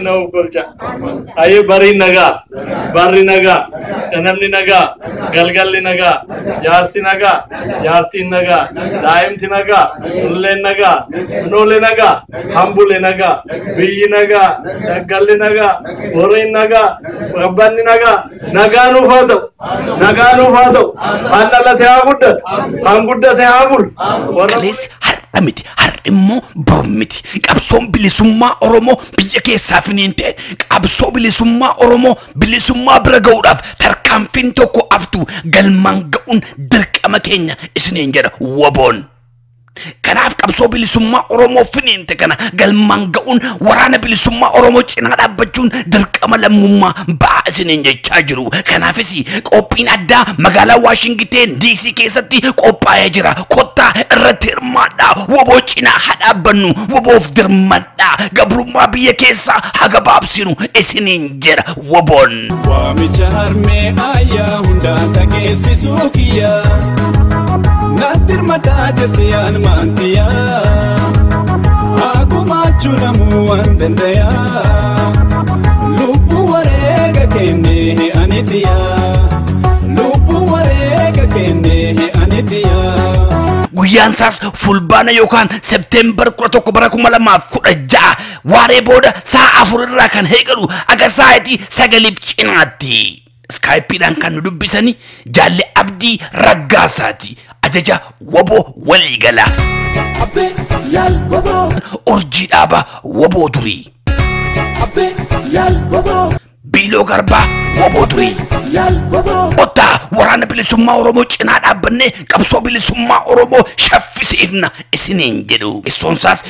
Na golcha. Ayyee bariin nagaa, barri nagaa, ganamni nagaa, galgalli nagaa, jaarsi nagaa, jaartiin nagaa, daa'imti nagaa, ulleen nagaa, minoolee nagaa, hambule nagaa, biyyi nagaa, daggalli nagaa, horiin nagaa, qabbanni nagaa, nagaa nuuf haa ta'u, nagaa nuuf haa ta'u, kan dhalate haa guddatu, kan guddate haa bulu. Kaleessi har'a miti, har'i immoo bor miti. Qabsoon bilisummaa Oromoo biyya keessaa finiin ta'e, qabsoo bilisummaa Oromoo bilisummaa bira ga'uudhaaf tarkaanfiin tokko aftu galmaan ga'uun dirqama keenya isiniin jedha WBOn. Kanaaf qabsoo bilisummaa Oromoo finiinte kana galmaan ga'uun waraana bilisummaa Oromoo cinaa dhaabbachuun dirqama lammummaa ba'aa isiniin jechaa jiru. Kanaafis qophiin addaa magaalaa Waashingteen DC keessatti qophaa'ee jira. Kottaa irratti hirmaadhaa. WBO cinaa haa dhaabbannu. WBOf dirmadhaa. Gabrummaa biyya keessaa haa gabaabsinu isiniin jedha WBOn. Waamicha harmee ayyaa hundaan dhageessisuu kiyya. Natti hirmataa jette yaan maantiyaa. Hagumaachuu namuu waan dandayaa. Lubbuu wareega kennee anitiyaa. Lubbuu wareega kennee anitiyaa. Guyyaan isaas fulbaana yookaan Septeembar 11 bara 2016 waaree booda sa'a 4 irraa kan eegalu aga sa'aatii 9 cinaatti. Iskaayipiidhaan kan nu dubbisani Jaalle Abdii Raggaasaati. Ajaja WBO waliigalaa. Urjii dhaabaa WBO durii. Biiloo Garbaa WBO durii. Kottaa waraana bilisummaa Oromoo cinaa dhaabbannee qabsoo bilisummaa Oromoo shaffisiifna isiniin jedhu. Teessoon isaas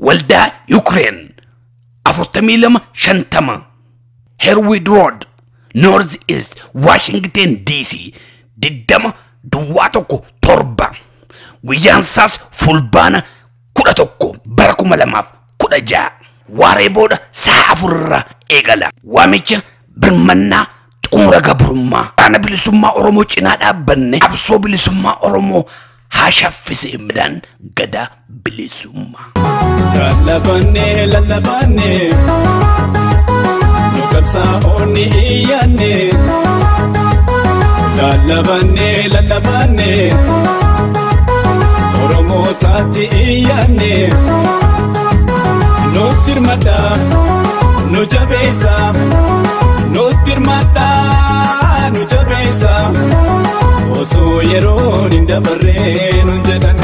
waldaa Yukireen 4250 Herwid Road, North East, Washington DC 20017. Guyyaan isaas fulbaana 11 bara 2016 waaree booda sa'a 4 irraa eegala. Waamicha birmannaa xumura gabrummaa. Waraana bilisummaa Oromoo cinaa dhaabbanne qabsoo bilisummaa Oromoo haa shaffisiifnaan gadaa bilisummaa. Lallabanne lallabanne nu qabsaa'onni iyyanne. Lallabanne lallabanne Oromootaatti iyyanne. Nutti hirmadhaa nu jabeessa. Nutti hirmadhaa nu jabeessa. Osoo yeroon hin dabarree nun jedhan.